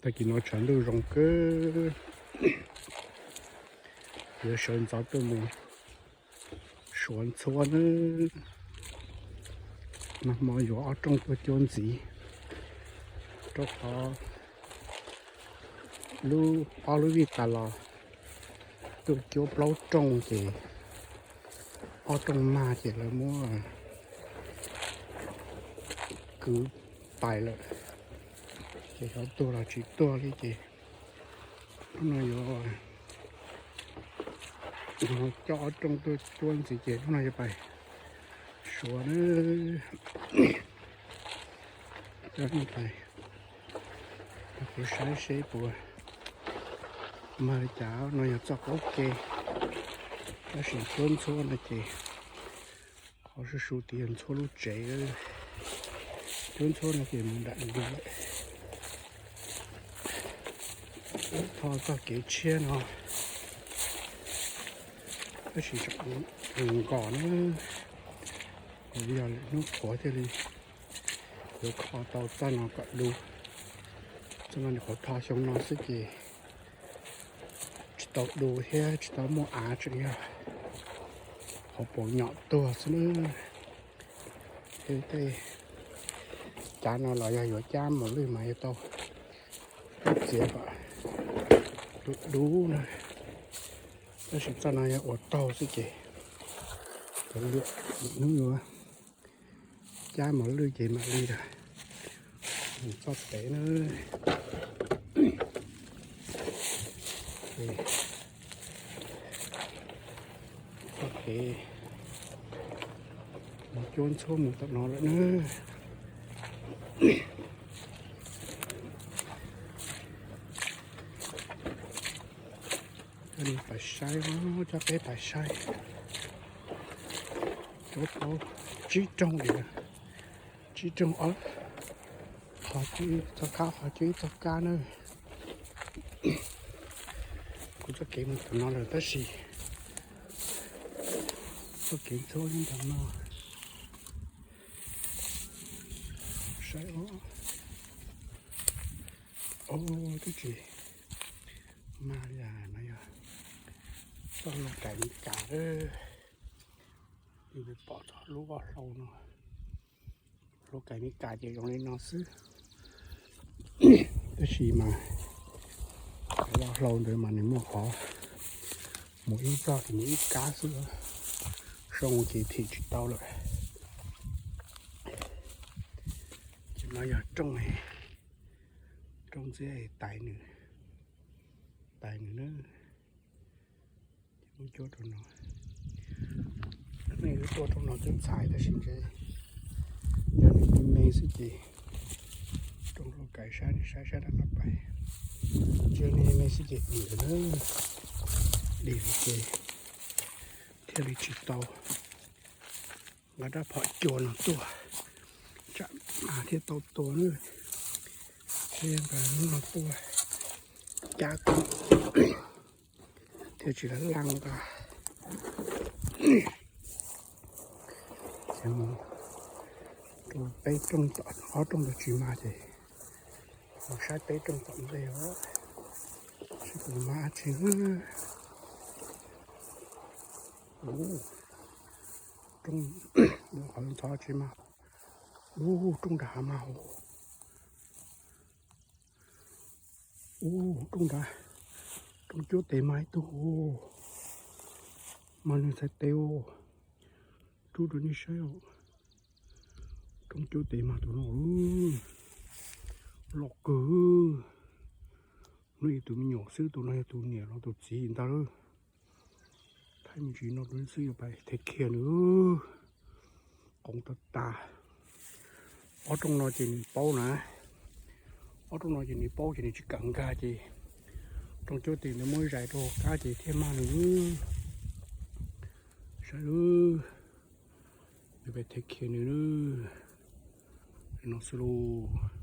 Tag kis no tshav ntuj zoo kawg, yuav sawv ntxov tuaj mus suav ntxhuab nawb. Nag hmo yuav ob rooj tuaj cuab ntxiv, rau qhov lub ob lub vij tas los tuaj cuab plaub rooj ces ob rooj mag ces lawv muab kwv pais lawm, ces xyov tuag los tsis tuag li ces hnub no yuav coj ob rooj tuaj cuab ntxiv ces hnub no yuav pais suav na. Coj nej pais, kuv saib seb puas mag li cas. No yog txoj qub ke, tab sis cuab ntxhuab no ces qhov su su tias yog ntxhuab lub tsev, cuab ntxhuab no ces mus nram ntug lawm. Tho txoj kev tshiab no tab sis tseem nkos na, yog hnub qhuav thiaj li yuav kho tau txoj no kom du. Txoj no nyuam qhuav tho xyoo no xwb ces tsis tau du thiab tsis tau muaj av, tseem yog hauv paus nyom tuag xwb na. Tej cav no los yog yuav cab mos lwj mas yuav tau txiav kom du du na, tab sis txoj no yog ua taug xwb ces hnub yuav cab mos lwj ces mam li mus txoj pem na. Txoj kev mus cuab ntxhuab mus tom no lawm na. Coj peb pais saib, coj peb pais saib, cuab plaub tsib rooj li, tsib rooj ob, qhov cuab ib txoj kab, qhov cuab ib txoj kab na. Kuv txoj kev mus tom no lawm tab sis txoj kev ntxhuab nyob ntawm no. Saib os, o, twb tsis mag li. No yog txoj hlua kais Meskas, pom txoj lub voj hlau no. Hlua kais Meskas ces zoo li no xwb, tab sis mas voj hlau ntawd mas nws muaj qhov mus ib txoj ces nws ib kab xwb, zoo ces thim tsis tau lawm. Ces no yog rooj, rooj ntxiab tais nws, tais nws na. Ces muab cuab rau no, nej yuav tuaj rooj no twb txhais tab sis ntshe yog nws me me xwb ces rooj hlua kais saib, saib saib rau no pais, ntshe me me xwb ces dim lawm na, dim lawm ces thiaj li tsis tau nqa rab phom cua no tuaj, tsam mas thiaj tau tua na. Thiaj nqa lub no tuaj cab thiaj tsis laj laj nqa. Ces mus rau peb rooj tom, ob rooj ntawd tsis mag ces mus saib peb rooj tom ntej os, seb puas mag tsi. Ub, rooj, qhov ntxhov tsis mag. Ub, rooj nram hav mas. Ub, rooj nrad, rooj cuab tes mag ib tug. Mag nws txhais tes os. Rub rau nej saib os. Rooj cuab tes mag tus no loj kawg. Hnub ib tus me nyuam xwb, tus no yog tus niam los tus txiv ntag lawm. Thaij me ntsis no rau xwb yuav pais thev khiav nws. Qoov tag tag. Ob rooj no ces nws paub na. Ob rooj no ces nws paub ces nws tsis kam nkag ces rooj cuab tes ntawd muab zais rau hauv qab ces thiaj mag nws. Saib, yuav pais thev khiav nws. No xwb lauj.